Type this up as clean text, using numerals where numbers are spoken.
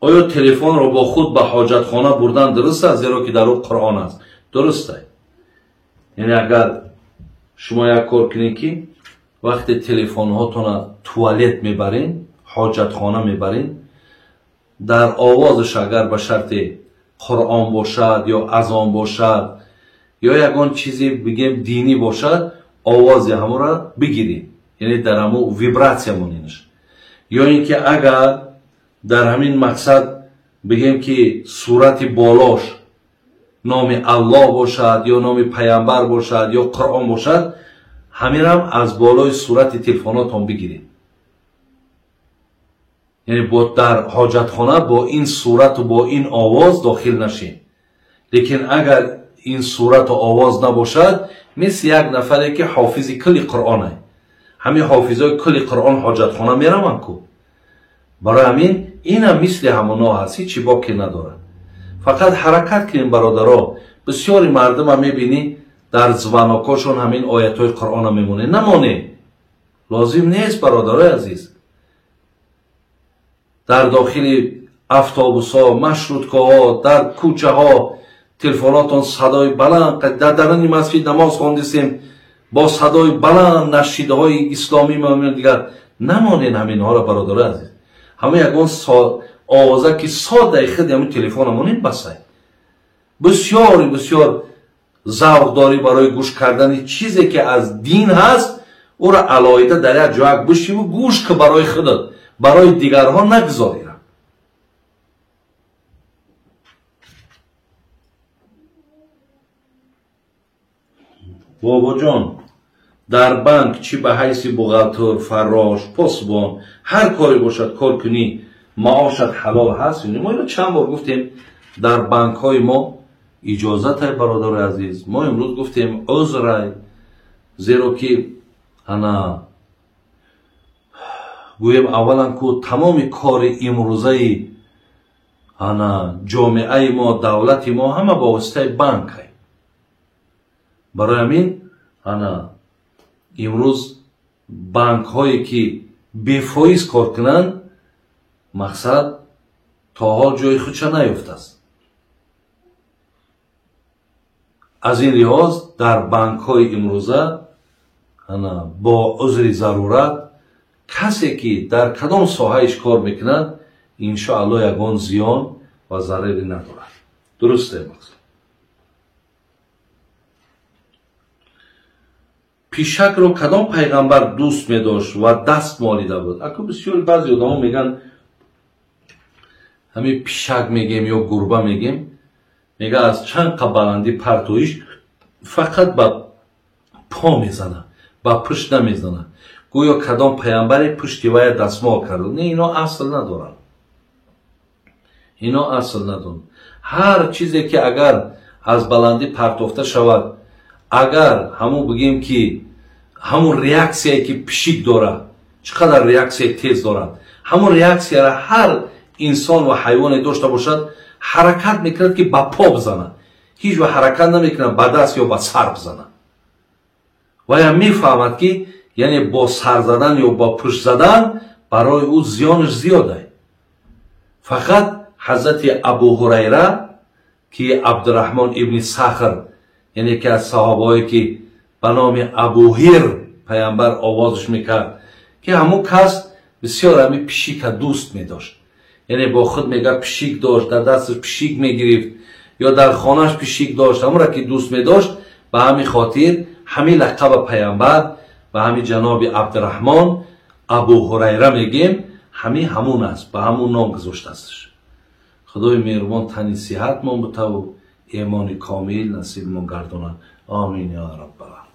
Оё телефонро бо худ ба ҳоҷатхона бурдан дуруст аст, зеро ки дар ӯ Қуръон аст? Дуруст аст. Яъне агар шумо як кор кунед, ки вақте телефонҳотона туалет мебарин, ҳоҷатхона мебарин, дар овозаш агар ба шарти Қуръон бошад ё азон бошад ё ягон чизе бигем динӣ бошад, овози ҳамонро бигиред, яъне дар ҳамон вибратсия моненаш. Ё ин ки агар дар ҳамин мақсад бигем ки сурати болош номи Аллоҳ бошад ё номи паямбар бошад ё Қуръон бошад, ҳаминам аз болои сурати телефонотон бигиред. Яъне бо дар ҳоҷатхона бо ин сурату бо ин овоз дохил нашед. Лекин агар ин сурату овоз набошад, мисли як нафаре ки ҳофизи кулли Қуръон аст. Ҳамин ҳофизои кулли Қуръон ҳоҷатхона мераванд ку. Барои ҳамин инам мисли ҳамоно ҳаст, ҳеҷ чӣ боке надорад. Фақат ҳаракат кунем бародаро. Бисёри мардума мебинӣ дар звонокошон ҳамин оятҳои Қуръона мемонед. Намонед, лозим нест бародарои азиз. Дар дохили автобусҳо, маршруткаҳо, дар кӯчаҳо телефонотон садои баланд, дар даруни масҷид намоз хондисем бо садои баланд нашидаҳои исломӣ дигар намонед ҳаминҳоро бародарои азиз. Ҳама ягон овоза ки содаи худ ҳамин телефона монед басай. Бисёри бисёр завқ дорӣ барои гӯш кардани чизе ки аз дин ҳаст, ӯро алоҳида дар як ҷояк бишиву гӯш ки барои худат, барои дигарҳо нагузорӣ. Бобоҷон, дар банк чӣ ба ҳайси бухгалтер, фаррош, посбон, ҳар коре бошад кор кунӣ, маошат ҳалол ҳаст? Мо инро чанд бор гуфтем, дар банкҳои мо иҷозатай бародари азиз. Мо имрӯз гуфтем узрай, зеро ки ана гӯем аввалан ку тамоми кори имрӯзаи ана ҷомеаи мо, давлати мо ҳама ба воситаи банкай. Барои ҳамин ана имрӯз банкҳое ки бефоиз кор кунанд, мақсад то ҳол ҷои худша наёфтааст. Аз ин лиҳоз дар банкҳои имрӯза ана бо узри зарурат касе ки дар кадом соҳаиш кор мекунад, иншоаллоҳ ягон зиён ва зараре надорад. Дурусте мақсад. Пишакро кадом пайғамбар дӯст медошт ва даст молида буд? Аку бисёри баъзе одамо мегӯянд ҳамин пишак мегем ё гурба мегем, мега аз чанд қа баландӣ партоиш фақат ба по мезана, ба пушт намезана. Гӯё кадом пайғамбаре пушти вая дастмол кард. Не, ино асл надоранд. Ино асл надоранд. Ҳар чизе ки агар аз баландӣ партофта шавад, агар ҳамун бигем ки ҳамун реаксияе ки пишик дорад, чӣ қадар реаксияи тез дорад, ҳамун реаксияро ҳар инсон ва ҳайвоне дошта бошад, ҳаракат мекунад ки ба по бизанад. Ҳеҷ вақт ҳаракат намекунад ба даст ё ба сар бизанад. Вая мефаҳмад ки яъне бо сар задан ё бо пушт задан барои ӯ зиёнаш зиёд аст. Фақат ҳазрати Абу Ҳурайра ки Абдураҳмон ибни Сахр, яъне ки аз саҳобаҳое ки ба номи Абуҳир пайғамбар овозаш мекард, ки ҳамун кас бисёр ҳамин пишика дӯст медошт. Яъне бо худ мега пишик дошт, дар дасташ пишик мегирифт ё дар хонаш пишик дошт, ҳамонро ки дӯст медошт, ба ҳамин хотир ҳамин лақаба пайғамбар ба ҳамин ҷаноби Абдураҳмон Абу Ҳурайра мегем, ҳамин ҳамун аст, ба ҳамун ном гузоштастш. Худои меҳрубон тани сиҳатмон бутаву имони комил насибмон гардонад. Амин ё раббал.